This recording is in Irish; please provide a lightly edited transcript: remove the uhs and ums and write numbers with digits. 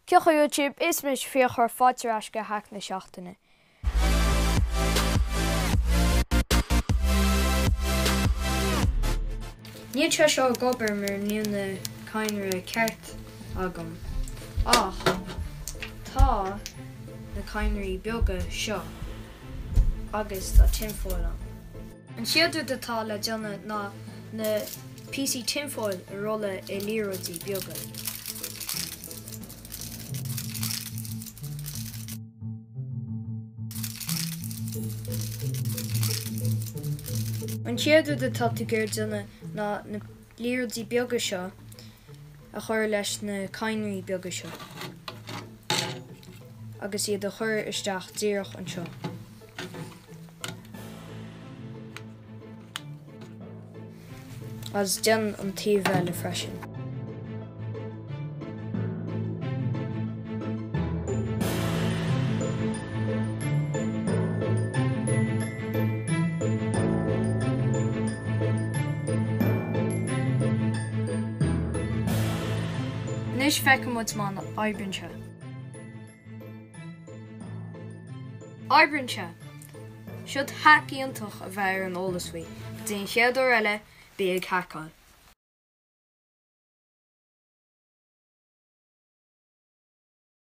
Cén chaoi a bhfuil sibh, is mise Fiachra, fáilte ar ais go Hack na Seachtaine. Níl sé seo ag obair mar níl na cadhnra ceart agam ach tá na cadhnraí beaga seo agus tá tinfoil ann. An chéad rud atá le déanamh ná na píosaí tinfoil a rolladh i liathróidí beaga. An chéad rud atá tú ag iarraidh déanamh ná na liathróidí beaga seo a chur leis na cadhnraí beaga seo agus iad a chur isteach díreach anseo. Agus déan an taobh eile freisin. Anois feicfidh muid má oibríonn sé. Oibríonn sé! Siod hack iontach a bheith ar an eolas faoi. Go dtí an chéad uair eile, bí ag haiceáil!